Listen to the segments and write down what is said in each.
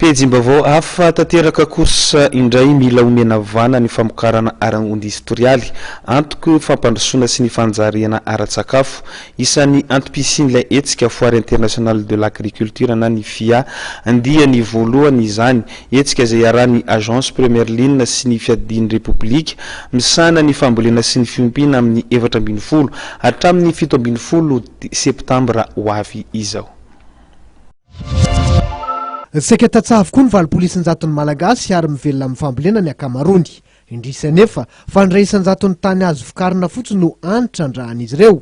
Pejim-baovao hafa tanteraka kosa indray mila omena vahana ny famokarana ara-indostrialy, antoky fampandrosoana sy ny fanjariana ara-tsakafo. Isan'ny antom-pisian'ilay hetsika Foire Internationale de l'Agriculture na ny FIA andiany voalohany izany, hetsika izay iarahan'ny Agence Première Ligne sy ny Fiadidian'ny Repoblika misahana ny fambolena sy ny fiompiana amin'ny 14 hatramin'ny 17 septambra ho avy izao. Saika tantsaha avokoa ny 80 isan-jaton'ny Malagasy ary mivelona amin'ny fambolena ny ankamaroany. Indrisy anefa fa ny 1 isan-jaton'ny tany azo vokarina fotsiny no any trandrahan'izy ireo.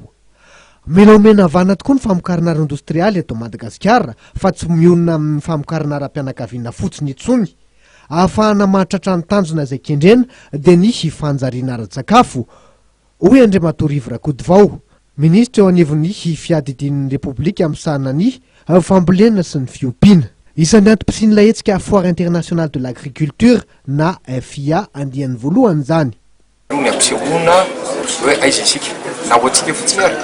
Mila omena vahana tokoa ny famokarana ara-indostrialy eto Madagasikara fa tsy mionona amin'ny famokarana ara-pianakaviana fotsiny intsony. Ahafahana mahatratra ny tanjona izay kendrena dia ny fanjariana ara-tsakafo, Hoy Andriamatoa Rivo Rakotovao, Minisitra eo anivon'ny Fiadidian'ny Repoblika misahana ny fambolena sy ny fiompiana. Isan'ny antom-pisian'ilay hetsika Foire Internationale de l'Agriculture na FIA andiany voalohany izany. Aloha ny hampisehoana hoe aiza isika, na ho antsika fotsiny ary,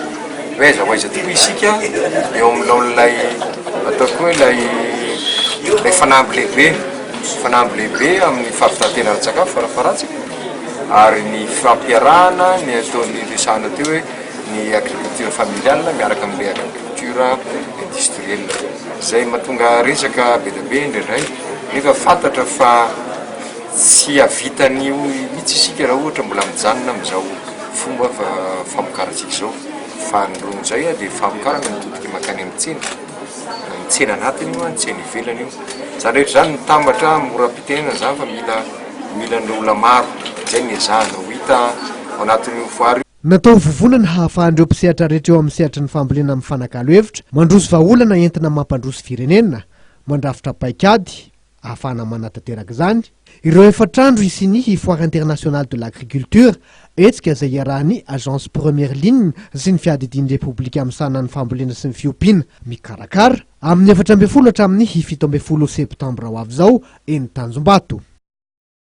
hoe aiza ho aiza tokoa isika eo amin'ny laon'ilay ataoko hoe ilay ilay fanamby lehibe, fanamby lehibe amin'ny fahavitan-tena ara-tsakafo farafaharatsiny. ary ny fampiarahana ny ataon'ny resahana teo hoe ny agriculture familiale miaraka amin'ilay agriculture industrielle izay mahatonga resaka be dia be indraindray nefa fantatra fa tsy hahavita an'io mihitsy isika raha ohatra mbola mijanona amin'izao fomba famokarantsika izao fa ny ronono izay dia famokarana mitodika mankany amin'ny tsena, ny tsena anatiny io, ny tsena ivelany io, izany rehetra izany mitambatra mora am-pitenenana izany fa mila Mila an'ireo olona maro izay ny ezahana ho hita ao anatin'io foire io. Natao ho vovonana hahafahan'ireo mpisehatra rehetra eo amin'ny sehatry ny fambolena mifanakalo hevitra, mandroso vahaolana entina mampandroso firenena, mandrafitra paikady ahafahana manatanteraka izany, ireo efatr'andro hisian'ny Foire Internationale de l'Agriculture, hetsika izay iarahan'ny Agence Première Ligne sy ny Fiadidian'ny Repoblika misahana ny fambolena sy ny fiompiana mikarakara, amin'ny 14 hatramin'ny 17 septambra ho avy izao eny Tanjombato.